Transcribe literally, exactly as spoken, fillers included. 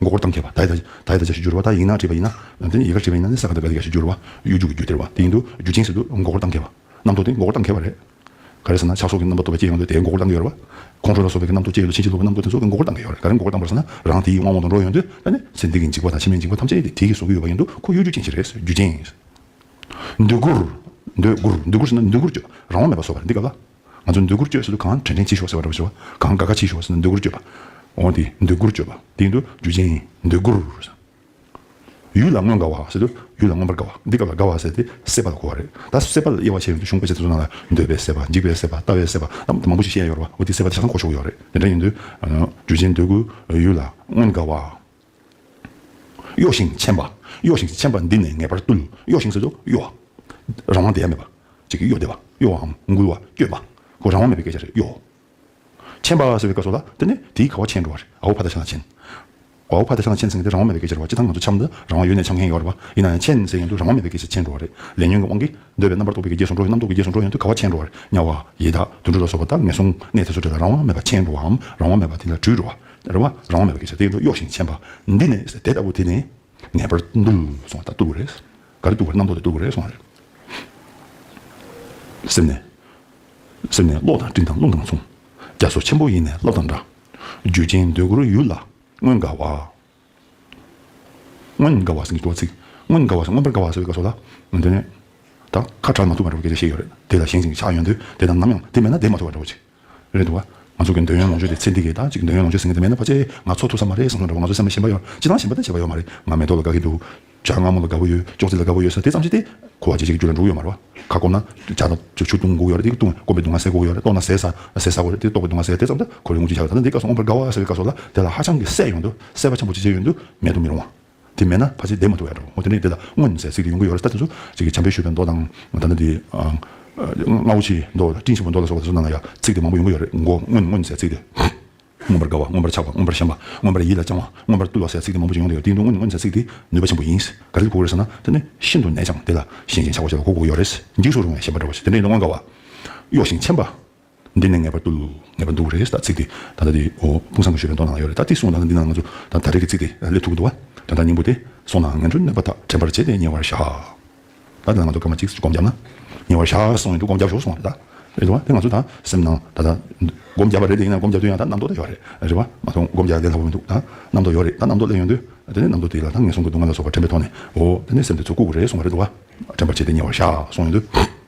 མགོ་སྐོར་བཏང་མཁས་པ། ད་ཡི་ད་ད་ཡི་ད་ཅི་ཞིག་བསྒྱུར་བ། ད་ཡིག་ནག་བྲིས་པ་ཡིན་ན། དེ་ནི་ཡི་གེར་བྲིས་པ་ཡིན་ན་ནི་ས་ག་ད་ག་དེ་ག་ཞིག་བསྒྱུར་བ། གཡོ་སྒྱུ་གི་རྒྱུ་སྟེར་བ། དེ་ཡིན་དུས་རྒྱུ་རྐྱེན་ཟེར་དུས་མགོ་སྐོར་བཏང་མཁས་པ་རེད། རྣམ་རྟོག་དེ་མགོ་སྐོར་བཏང་མཁས་པ་རེད། ག་རེ་ཟེར་ན་ཆགས་སོགས་ཀྱི་རྣམ་པ་རྟོག་པ་སྐྱེ་ཡོང་དུས་དེའི་མགོ་སྐོར་བཏང་གི་ཡོད་རེད་བ། ཁོང་ཁྲོ་ལ་སོགས་པའི་གི་རྣམ་རྟོག་སྐྱེ་ཡོང་དུས་ཕྱིན་ཅི་ལོག་གི་རྣམ་རྟོག་དེ་ཚོ་གི་མགོ་སྐོར་བཏང་གི་ཡོད་རེད། ག་རེ་མགོ་སྐོར་བཏང་པ་རེད་ཟེར་ན། རང་དེའི་དབང་པོ་དང་འགྲོགས་ཡོང་དུས་ད་ནི་སེམས་དེ་གི་འཇིགས་པ་དང་ཆེ་མེད་འཇིགས་པ་ཐམས་ཅད་དེ་དེ་གིས་བཟོ་གི་ཡོད་པ་ཡིན་དུས་ཁོ་གཡོ་སྒྱུ་ཅན་ཞིག་རེད། རྒྱུ་རྐྱེན། འདོད་དགུར། འདོད་དགུར། འདོད་དགུར་ཟེར་ན་འདོད་དགུར་སྤྱོད། རང་དབང་མེད་པ་བཟོ་བ་རེད། འདི་སྐབས་ལ་ང་ཚོ་འདོད་དགུར་སྤྱོད་ཟེར་དུས་གང་དྲན་དྲན་བྱེད་ཤོག་ཟེར་བ་འདྲ་བོ་ཞིག་བ། གང་དགའ་དགའ་བྱེད་ཤོག་ཟེར་ན་འདོད་དགུར་སྤྱོད་པ། འོ་དེ་འདོད་དགུར་སྤྱོད་པ་དེ་ཡིན་དུས་རྒྱུ་རྐྱེན་འདོད་དགུར། ཡུལ་ལ་མངོན་དགའ་བ་ཟེར་དུས་ཡུལ་ལ་མངོན་པར་དགའ་བ། འདི་སྐབས་ལ་དགའ་བ་ཟེར་དེ་སྲེད་པ་ལ་གོ་བ་རེད། ད་སྲེད་པ་ལ་དབྱེ་བ་ཕྱེ་ཡོང་དུས་གཞུང་དཔེ་ཆ་དེ་ཚོ་ནང་ལ་འདོད་པའི་སྲེད་པ། འཇིགས་པའི་སྲེད་པ། ལྟ་བའི་སྲེད་པ། ད་མང་པོ་ཞིག་བཤད་ཡ་ཡོད་རེད་བ། འོ་དེ་སྲེད་པ་དེ་ཆ་ཚང་གོ་ཆོག་གི་ཡོད་རེད། དེ་འདྲ་ཡིན་དུས་རྒྱུ་རྐྱེན་འདོད་དགུར་ཡུལ་ལ་མངོན་དགའ་བ། གཡོ་ཞིང་འཕྱན་པ། གཡོ་ཞིང་འཕྱན་པ་འདི་ནི་ངེས་པར་བཏུལ། གཡོ་ཞིང་ཟེར་དུས་གཡོ་བ། རང་དབང་དེ་ཡང་མེད་པ། ཅིག་གིས་གཡོ་བསྡད་པ། གཡོ་བའམ་འགུལ་བ། བསྐྱོད་པ། ཁོ་རང་དབང་མེད་པའི་སྐད་ཆ་རེད། གཡོ། འཕྱན་པ་ཟེར་བའི་སྐབས་སུ་ལ་དེ་ནི་དེའི་ག་བ་འཕྱན་འགྲོ་བ་རེད། ཨ་བོ་ཕ་ད་ཆ་ན་འཕྱན། ཨ་བོ་ཕ་ད་ཆ་ན་འཕྱན་ཟེར་མཁན་དེ་རང་དབང་མེད་པའི་སྐད་ཆ་རེད་བ། སྤྱིར་བཏང་ང་ཚོ་འཆམ་དུས་རང་དབང་ཡོད་ནས་འཆམ་མཁན་ཡོད་རེད་བ། ཡིན་ན་ཡང་འཕྱན་ཟེར་ཡོང་དུས་རང་དབང་མེད་པའི་སྐད་ཆ་འཕྱན་འགྲོ་བ་རེད། ལས་ཉོན་གྱི་དབང་གིས་འདོད་པའི་རྣམ་པར་རྟོག་པའི་གི་རྗེས་སུ་འགྲོ་ཡོང་། རྣམ་རྟོག་གི་རྗེས་སུ་འགྲོ་ཡོང་དུས་ག་བ་འཕྱན་འགྲོ་བ་རེད། དམྱལ་བ་ཡི་དྭགས་དུད་འགྲོ་ལ་སོགས་པ་དག་ངན་སོང་གནས་དེ་ཚོ་དེ་ལ་རང་དབང་མེད་པ་འཕྱན་འགྲོ་བའམ་རང་དབང་མེད་པ་དེ་ལ་འདྲུད་འགྲོ་བ་རེད་བ། རང་དབང་མེད་པའི་སྐད་ཆ་དེ་ཡིན་དུས་གཡོ་ཞིང་འཕྱན་པ་འདི་ནི་དེ་ལྟ་བུ་དེ་ནི་ངེས་པར་བཏུལ་སོང་བ། ད་བཏུལ་བ་རེད། ག་རེ་བཏུལ་བ་རེད། རྣམ་རྟོག་དེ་བཏུལ་བ་རེད་གསུངས་པ་རེད། སེམས་ནི། སེམས་ནི་གློག་དང་སྤྲིན་དང་རླུང་དང་མཚུངས། རྒྱ་མཚོ་ཆེན་པོ་ཡི་ནི་རླབས་དང་འདྲ། རྒྱུ་རྐྱེན་འདོད་དགུར་ཡུལ་ལ་མངོན་དགའ་བ། མངོན་དགའ་བ་ཟེར་གྱི་འདུག་བ་ཚིག་མངོན་དགའ་བ་ཟེར། མངོན་པར་དགའ་བ་ཟེར་བའི་སྐབས་སུ་ལ། འདི་ནི། ད་ཁ་བྲལ་མ་ཐུབ་པ་འདྲ་བོ་སྐད་ཆ་བཤད་ཡོད་རེད། དེ་ལ་ཞེན་ཅིང་ཆགས་ཡོང་དུས་དེ་དང་ནམ་ཡང་དེ་མེད་ན་བསྡད་མ་ཐུབ་པ་འདྲ་བོ་ཅིག་རེད་འདུག་བ། ང་ཚོ་གི་འདོད་ཡོན་ལོངས་སྤྱོད་དེ་ཚེ་འདི་གའི་ད་ཅིག་འདོད་ཡོན་ལོངས་སྤྱོད་ཟེར་མཁན་དེ་མེད་ན་ཕལ་ཆེར་ང་འཚོ་ཐུབ་ས་མ་རེད་བསམ་བསམ་འདྲ་བོ། ང་ཚོ་སེམས་ལ་ཞེན་པ་ཡོད། སྤྱིར་བཏང་ཞེན་པ་དང་བྱེད་པ་ཡོད་མ་རེད། ང་མེ་ཏོག་ལ་དགའ་གི་འདུག་ཇ་མངར་མོ་ལ་དགའ་པོ་ཡོད། ཅོག་ཙེ་ལ་དགའ་པོ་ཡོད་ཟེར་དེ་ཙམ་ཞིག་དེ་གོ་བ་བརྗེད་བྱེད་ཀྱི་རྒྱུ་ལ་འགྲོ་གི་ཡོད་མ་རེད་བ། ཁ་སྐོམ་ན་ཇ་དང་ཆུ་བཏུང་དགོས་ཡོད་རེད། དེ་བཏུང་། སྐོམ་པའི་སྡུག་བསྔལ་སེལ་དགོས་ཡོད་རེད། ལྟོགས་ན་ཟས་ཟ། ཟས་ཟ་དགོས་རེད། དེ་ལྟོགས་པའི་སྡུག་བསྔལ་སེལ། དེ་ཙམ་དུ་ཁོར་ཡུག་ངོ་བཅུག་བྱ་ཡོད། ད་ནི་འདི་སྐབས་སུ་མངོན་པར་དགའ་བ་ཟེར་བའི་སྐབས་སུ་ལ་དེ་ལ་ཧ་ཅང་གི་སྲེད་ཡོང་དུས་སྲེད་པ་ཆེན་པོ་ཅིག་བྱས་ཡོང་དུས་མེད་དུ་མི་རུང་བ། དེ་མེད་ན་ཕལ་ཆེར་བསྡད་མ་ཐུབ་ཡ་འདྲ་བོ། འོ་དེ་ནས་དེ་ལ་མངོན་ཟེར་ཚིག་དེ་ཡོང་གི་ཡོད་རེད། ད་དེ་ཚོ་ཅིག་གི་བྱམས་པའི་ཞུ་བའི་མདོ་དང་། ད་ནི་དེ་ཨ་རྔ་བོ་ཆེའི་མདོ་དང་སྤྲིན་ཆེན་པོའི་མདོ་ལ་སོགས་པ་དེ་ཚོ་ནང་ལ་ཡ་ཚིག་དེ་མང་པོ་ཡོང་གི་ཡོད་རེད། མགོ་མངོན་མངོན་ཟེར་ཚིག་དེ། མངོན་པར་དགའ་བ། མངོན་པར་ཆགས་པ། མངོན་པར་ཞེན་པ། མངོན་པར་ཡིད་ལ་བཅང་བ། མངོན་པར་བཏུལ་བ་ཟེར་ཚིག་དེ་མང་པོ་ཅིག་ཡོང་གི་ཡོད། དེ་ཡིན་དུས་མངོན་མངོན་ཟེར་ཚིག་དེ་ནུས་པ་ཆེན་པོ་ཡིན། ག་རེ་གོ་དགོས་རེད་ཟེར་ན། དེ་ནི་ཤིན་ཏུ་ནས་ཀྱང་དེ་ལ་ཞེན་ཅིང་ཆགས་པ་ཞིག་ལ་གོ་དགོས་ཡོད་རེད། འཇིགས་སུ་རུང་བའི་ཞེན་པ་འདྲ་བོ་ཞིག་དེ་འདྲ་ཡིན་དུས་མངོན་དགའ་བ། གཡོ་ཞིང་འཕྱན་པ། འདི་ནི་ངེས་པར་བཏུལ། ངེས་པར་འདུག་རེད། ད་ཚིག་དེ་ད་ལྟ་དེ་འོ་དཔུང་བཟང་གི་ཞུ་བའི་མདོ་ནང་ཡོད་རེད། ད་དེ་གསུངས། ད་ལྟ་འདི་ནང་ང་ཚོ་ད་ད་རེས་ཀྱི་ཚིག་དེ་སླེབས་ཐུབ་ཀྱི་འདུག་བ། དོན་དག་སྙིང་པོ་དེ། སོང་ནའང་ངན་འགྲོའི་གནོད་པ་དག་དྲན་པར་བྱས་ཏེ་ཉེ་བར་བཞག་ད་དེ་ནང་ང་ཚོ་སྐར་མ་གཅིག་སྒོམ་བརྒྱབ་ན། ཉེ་བར་བཞག་གསུངས་ཡོང་དུས་སྒོམ་བརྒྱབ་ཤོག་གསུངས་པ་རེད། ད་རེད་འདུག་བ། དེ་ང་ཚོ་ད་སེམས་ནང་ད་ལྟ་སྒོམ་བརྒྱབ་པ་རེད། དེ་ཡིན་ན་སྒོམ་བརྒྱབ་དུས་ཡང་ད་རྣམ་རྟོག་དེ་ཡོད་རེད། རེད་བ། མ་གཏོགས་སྒོམ་བརྒྱབ་ལས་སླ་པོ་མི་འདུག་ད་རྣམ་རྟོག་ཡོད་རེད། ད་རྣམ་རྟོག་སླེབས་ཡོང་དུས་དེ་ནས་རྣམ་རྟོག་དེ་ལ་ད་ངན་སོང་གི་སྡུག་བསྔལ་ལ་སོགས་པ་དྲན་པའི་ཐོག་ནས། འོ་དེ་ནས་སེམས་དེ་ཚུར་བཀུག་དགོས་རེད་གསུངས་པ་རེད་འདུག་བ། དྲན་པར་བྱས་ཏེ་ཉེ་བར་བཞག་གསུངས་ཡོང་དུས།